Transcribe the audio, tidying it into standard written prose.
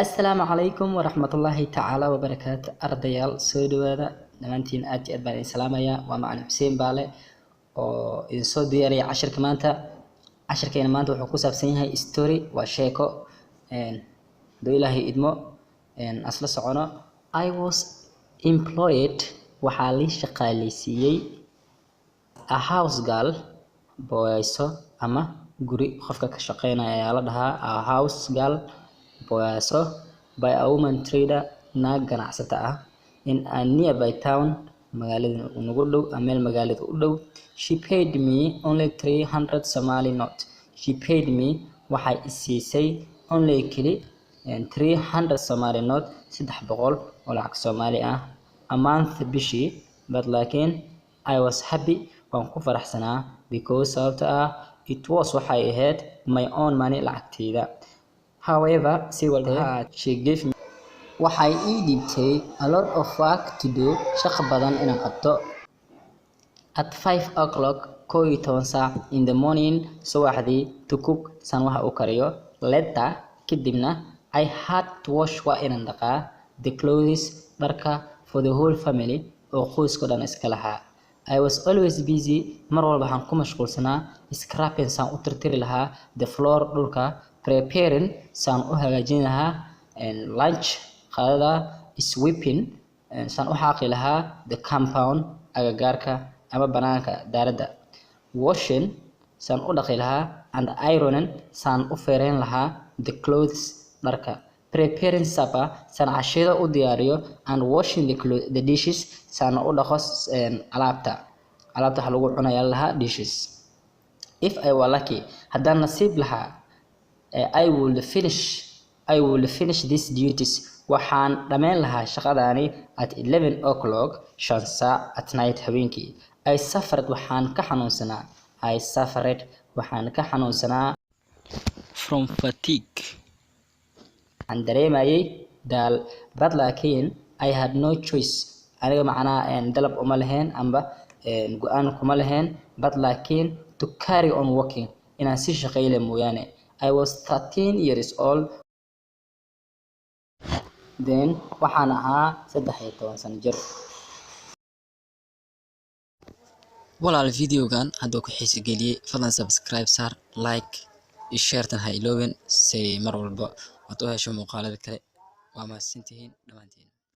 Assalaamu calaykum waraxmatullaahi tacaala wabarakaatu. Ardayaal, soo dhawaada dhammaantiin, aad iyo aad baan idin salaamayaa. Waa macalin Xuseen Baale oo idin soo diyaariyay cashirka maanta. Cashirkeena maanta wuxuu ku saabsan yahay story, waa sheeko. Hadduu Ilaahay idmo, asla socono. I was employed, waxaa lii shaqaaleysiiyey, a house girl, boyso ama guri qofka ka shaqeynaya ayaa la dhahaa a house girl, boyso, by a woman trader, naag ganacsata ah, in a nearby town, magaalada nagu dhow ama meel magaalada u dhow. She paid me only 300 Somali note. She paid me, waxay i siisay, only, keli, 300 Somali note, 300 oo lacag Soomaali ah, a month, bishii. But, laakiin, I was happy, waan ku faraxsanaa, because, sababta ah, it was, waxay ahayd, my own money, lacagtayda. However, si walba, she gave me, waxay ii dhiibtay, a lot of work to do, shaqo badan inaan qabto. At 5 o'clock, 11 saac, in the morning, subaxdii, to cook, saan wax u kariyo. Later, kadibna, I had to wash, waa inaan dhaqaa, the clothes, dharka, for the whole family, oo qoyska dhan iska lahaa. I was always busy, mar walba waxaan ku mashquulsanaa, scrubbing, saan u tirtiri lahaa, the floor, dhulka, preparing, saan u hagaajin lahaa, lunch, qadada, sweeping, saan u xaaqi lahaa, the compound, agagaarka ama banaanka daaradda, washing, saan u dhaqi lahaa, and ironing, saan u feereyn lahaa, the clothes, dharka, preparing supper, saan cashada u diyaariyo, and washing the dishes, saan u dhaqo alaabta. Alaabta waxa lagu cunayaa lahaa dishes. If I were lucky, haddaan nasiib lahaa, I will finish these duties, waxaan dhammayn lahaa shaqadaani, at 11 o'clock, 5 saac, at night, habeenkii. I suffered, waxaan ka xanuunsanaa. I suffered, waxaan ka xanuunsanaa, from fatigue, waxaan dareemayay daal. But, laakiin, I had no choice, aniga macnaha dalab uma lahayn amba go'aan kuma lahayn, but, laakiin, to carry on working, inaan si shaqeyle mooyaane. I was 13 years old then, waxaan ahaa 13 sano jir. Walaal, videogan hadduu ku xiisi geliyey, fadlan subscribe saar, like iyo share-tan ha iloobin si mar walba aad u hesho muuqaalada kale. Waa mahadsantihiin dhammaantiin.